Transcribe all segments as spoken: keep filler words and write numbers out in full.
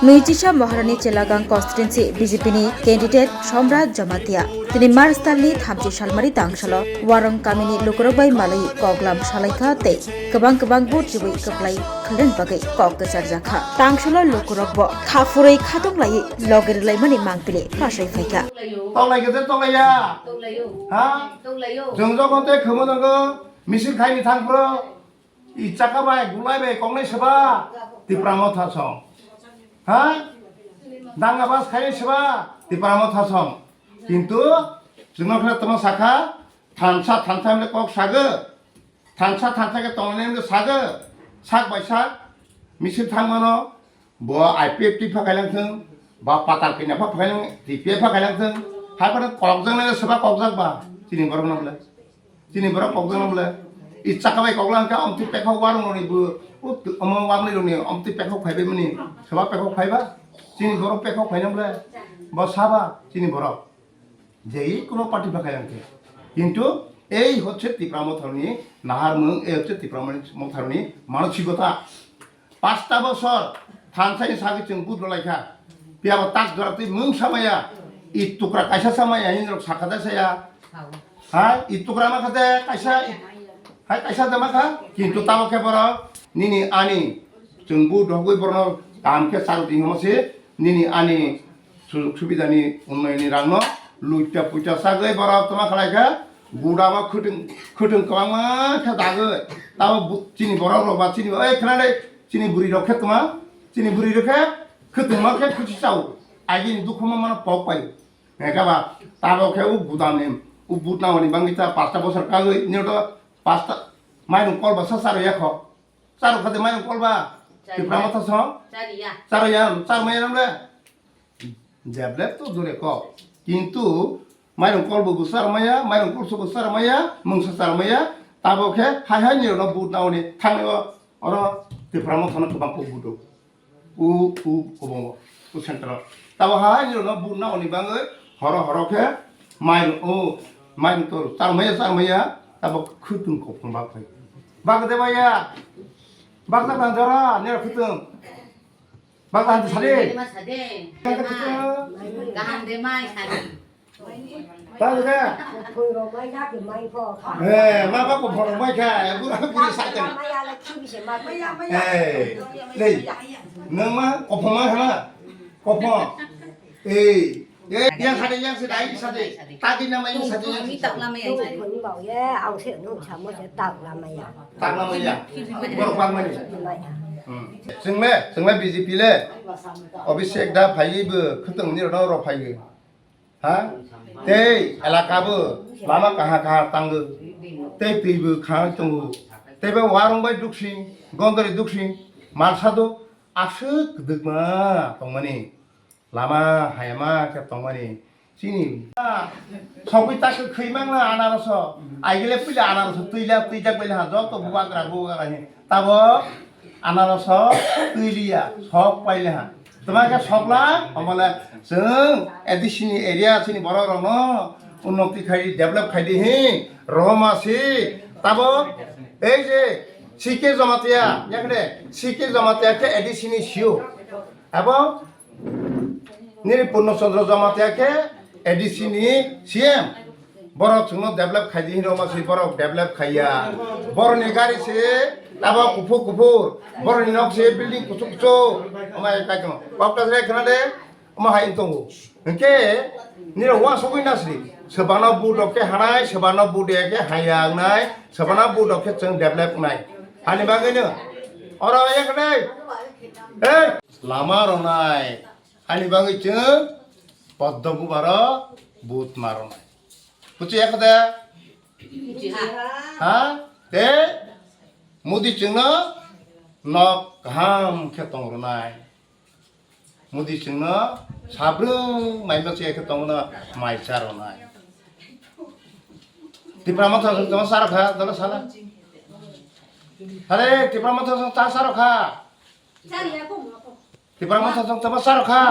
Nwichisa Maharani Chelagang constituency B J P ni candidate Somrat Jamatia tini March talni thamchi salmari tangsalo Warong kamini lukurok bai malwi koklam salaikha tei kwbang kwbang vote rwui kwplai khlaiwi bagwi kok kwcharjakha. Tangsalo lukurok bo khaphurwi khatunglawi loge rwlaimani mangpili phasai phaikha. Toklai kete toklaiya. Toklaio. Ha? Toklaio. Jwng jokhon tei khwmwi tongo, misil khaini thangphro. I chaka bai, gulai bai, koknai seba, Tipra Motha song. Ha? Danga bas khaini seba, Tipra Motha song. Kintu, chwngno khna tamo sakha, thansa, thansa hwnle kok sago. Thansa, thansa khe tongnai hwnle sago. Sak bai sak, misil thangmano, bo I P F T pha khailang thung, ba patal kanya pha khailang, T P F pha khailang thung. Hai phano kokjak nai seba kokjak ba, chini borok no bole. Chini borok kokjak nang bole. I chaka bai koklang khe omtwi pekhok warung roni bo, omo warung roni omtwi pekhok phaibai mani. Seba pekhok phaiba. Chini borok pekhok phainang bole. Bo saba chini borok. Jei kuno party bakai ang khe. Kintu ei hocche Tipra Motharni nahar mung, ei hocche Tipra Motharni manosikota. Pasta bosor thansani sagwi chwng vote rwlaikha. Phiya bo tak jora twi mung samaya, i tukra kaisa samaya, hinrok sakha de saya. Hai, i tukra ma khade kaisa, i, hai kaisa de ma kha. Kintu tamo khe borok nini ani chwng vote rogwi borokno kaham khe chal di hwnma se nini ani sujug subidani unnayonni rangno luita puita sagwi borok toma khlaikha. Vote ma khwtwng, khwtwng kwbangma khe dagwi. Tamo bu-, chini borok rok ba chini, oi khna de, chini bwrwi rok khe tma, chini bwrwi rok khe khwtwngma khe khuchi chao. Agini dukhu ma mano pok pai. Hwnkhe ba tabo khe u budam ni, u but nangmani bangwi ta pasta bosor kagwi, nini to pasta mairung kol ba sa charo ya kho. Charo khade mairung kol ba. Tipra Motha song. Chariya. Charo ya, charo maya nang le. Jeble to dure kok. Kintu mairung kolbo bo char maya, mairung kolso bo char maya, mungsa char maya, tabo khe hai hai nirokno but naoni thangnaio oro Tipra Mothano kwbang kok budo. U, u, kobongo, u central. Tabo hai nirokno but naoni bangwi horo horo khe mairung, o, mairung tol char maya, char maya, tabo khwtwng kophang bak phai. Bak de maya, bak de bang jora, nirok khwtwng. Bak kaham sadi. Dema sadi. Bak kaham kaham. Dema. Kaham dema sadi. Bak kaham. Phungrok mai kha, mai pho kha. Eh, ma ba ko phungrok mai kha, eh, bura buri sa kha. Mai ala khibi se ma. Eh, nei. Nang ma ko phung ma kha na? Ko phung. Eh. Ye, yang sade, yang sade, ai sade. Tadi nama yang sade, yang sade. Tungkuni tak lama ya. Tungkuni bau ye, ang se nung samo se tak lama ya. Tak lama ya. Borok bang mani. Lama ya. Hmm. Chwngle, chwngle B J P le. Obisek da phaiwi bo khwtwng ni rok rok phaiwi. Ha? Tei elaka bo lama kaha kaha tango. Tei twi bo khang tongo. Tei bo warung bai duksing, gondori duksing, malsa do aswk kwdwkma tongmani. Lama hayama khe tongmani chini. Sokwi tak khwi mangna anaroso. Aigile puila anaroso twila twijak baila ha joto bubagra bubagra hin. Tabo anaroso twiliya sok paila ha. Tama khe sokla omole chwng A D C ni area chini borok rokno unnoti khai develop khai di hin. Roma si tabo ei je C K Jamatia yakne C K Jamatia khe A D C ni C E O. Abo Nini Purno Chandra Jamatia khe A D C ni C M. Borok chwngno develop khai di hinwi ma si borok develop khaiya. Borokni gari se tabo kuphur kuphur. Borokni nok se building kuchuk kuchuk. Amai kaitung. Kok ta se khna de. Omo hai tongo. Hwnkhe nini uansugwi nasri. Sebano budok khe hanai, sebano budok khe hayang nai, sebano budok khe chwng develop nai. Hani bagwino. Oro yaknai. Hey! Lama rwnai. Ani bagwi chwng poddo bubaro but ma rwnai. Buchi ya khade? Ha? Te Modi chwngno nok kaham khe tong rwnai. Modi chwngno sabrwng mai ma chaya khe tongno mai cha rwnai. Tipra Motha chwng tongma cha rwkha, dolo sala. Hare, Tipra Motha chwng cha cha rwkha. Tipra Motha chwng tamo cha rwkha.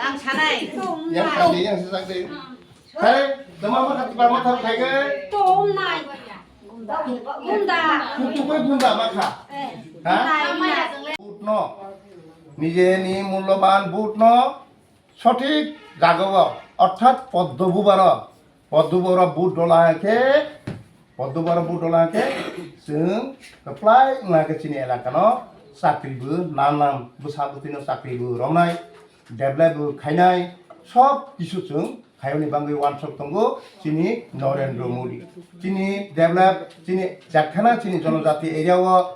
Ang sanai. Yang sakdi, yang sakdi. Hai, tamo ma Tipra Motha khaike. Gunda. Kutukoi gunda makha. Ha? Gunda. Vote no. Nijeni mulloban vote no sothik jagao, orthat poddo bubaro, poddo bubaro vote dola khe, poddo bubaro vote dola khe, chwng kwplai wngna khe chini elakano chakri bo nanam, bwsa bwtwino chakri bo romnai, develop bo khainai, sob kisu chwng khaiyoni bangwi wansok tongo chini Narendra Modi. Chini develop, chini jakkhana chini jonojati area o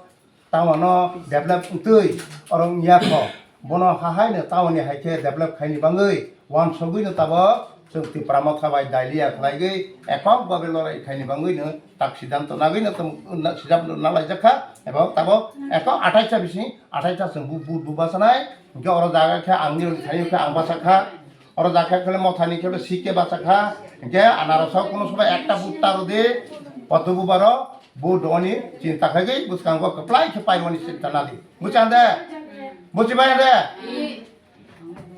town no develop wngtwi oro wngya kho. Bono hahaino town ni hai khe develop khaini bangwi wansogwi no tabok chwng Tipra Motha bai dailiya khlaigwi ekok babe lorai khaini bangwi no tak siddhanto nagwi no tong, na, sijap no nalaijak kha. Ebo tabok ekok athais ta bising athais ta chwng bu, bu, bu basanai. Hwnkhe oro jaga khe ang nirok ni thani khe ang basa kha. Oro jaga khe Motha ni khe C K basa kha. Hwnkhe anarosao kuno soba ekta vote ta rw di. Poddo bubaro vote rwni chinta khaigwi bwskango kwplai khe pairwni chinta nadi. Buchande? Buchibai de?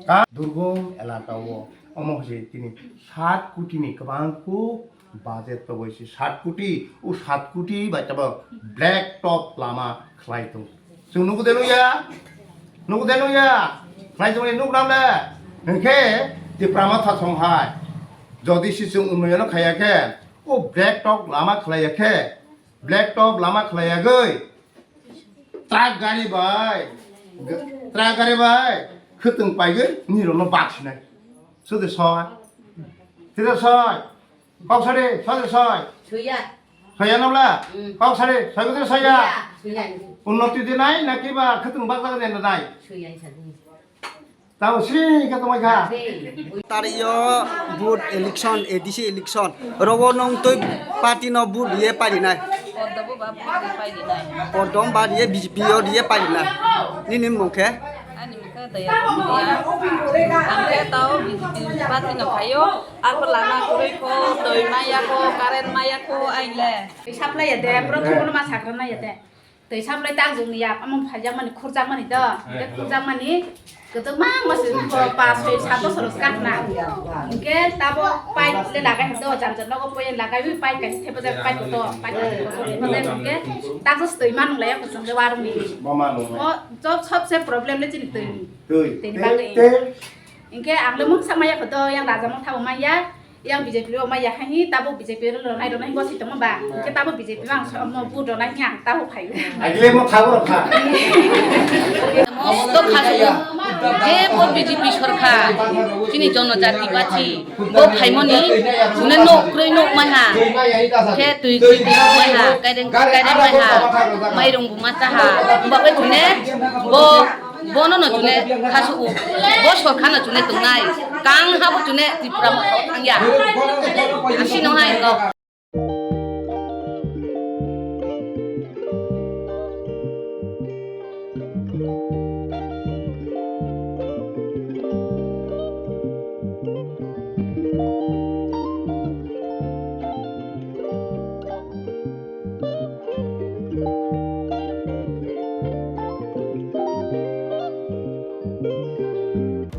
Ka durgom elaka o omo hai tini sat koti ni kwbang kuk budget toboi se sat koti, o sat koti bai tabo black top lama khlai tongo. Chwng nugo de nukya? Nugo de nukya? Khlai tongni nuk nam le? Hwnkhe Tipra Motha song hai. Jodi se chwng unnoyono khaiya khe, o black top lama khlaiya khe, black top lama khlaiyagwi truck gari bai, truck gari bai khwtwng paigwi nirokno baksinai. Sode soi. Sode soi. Kok sade, sode soi. Suya. Soya nabla? Mm. Kok sade, soi bwtwr soya. Suya. Suya. Unnoti dinai na kiba khwtwng bakjak dinai? Suya sadi. Tamo sri ka tongmai kha. Tariyo vote election, A D C election. Rogo nong toi party no vote ye pari nai. Kodom ba vote ye pari nai. Kodom ba ye B J P yo ye pari nai. Nini mung khe? Ani mung khe Daya Bhutia. Ang khe tao B J P party no phaio. Ako lama kwrwi kho, toi maya kho, current maya kho, ai le. Supply ya de, pro thumo ma sakra na ya de. Twi saplai tangjwk ni yak, omo phaijakmani, khurjakmani do. Tei khurjakmani kwtwma masa pa soi sat bosor swkang na. Hinkhe tabo pipe le lagai hwnkhe o jang jang nogo poyen lagaiwi pipe kaisa thepajak pipe kotor, pipe kotor thepajak hinkhe taksa twi manung laiya kuchung le warung ni. O job sobse problem le chini twi ni. Twi ni bagwi. Hinkhe ang le mungsa maya kotor yang raja mung thabo maya. Yang B J P rok ma yakhani tabuk B J P rok nai rok nai gosai tongma ba. Hwnkhe tabuk B J P bang so mo bu rok nai ang tabuk phai. Agile mo khabu rok kha. Mosto khasu. Je bo B J P sorkar. Chini jonojati bachi. Bo phaimoni. June nok kroi nok mai ha. Khe twi twi nok mai ha. Kaireng kaireng mai ha. Mairung bu ma cha ha. Ba bai june bo Bono no chune khasu u. Bo sorkar no chune tongnai. Kang habo chune Tripura mo thangya. Asi no hai ko.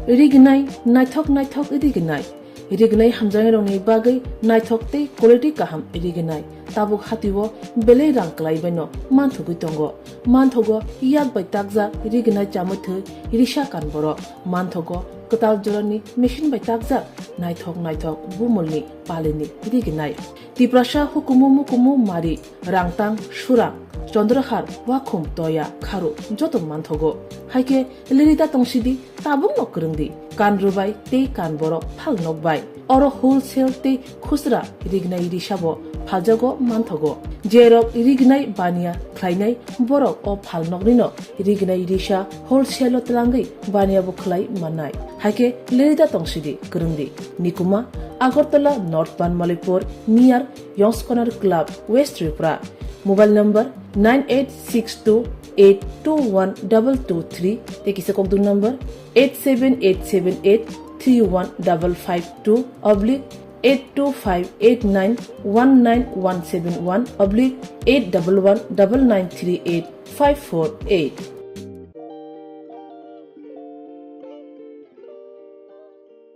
Rignai, naithok naithok rignai. Rignai hamjaknairokni bagwi naithok tei quality kaham rignai. Tabuk hatio belai rang kwlaibaino manthogwi tongo. Manthogo yak bai takjak rignai chamwi thwi risa kan borok. Manthogo kwtal jorani machine bai takjak naithok naithok bumulni palini rignai. Tiprasa hukumu mukumu mari, rangtang, surang, chondrohar, wakhum, toya, kharu joto manthogo. Haikhe lirida tongsidi tabukno kwrwngdi. Kan rwbai tei kan borok phal nokbai. Oro wholesale tei khusra rignai risabo phaljago manthogo. Jerok rignai baniya khlainai borok o phalnoknino rignai risa wholesale-o twlangwi baniyabo khlai mannai. Haikhe lirida tongsidi kwrwngdi. Nikuma, Agartala North Banmalipur, near Yongskonar Club, West Tripura. Mobile number nine eight six two eight two one double two three tei kisa kokdung number eight seven eight seven eight three one double five two oblique eight two five eight nine one nine one seven one oblique eight double one double nine three eight five four eight.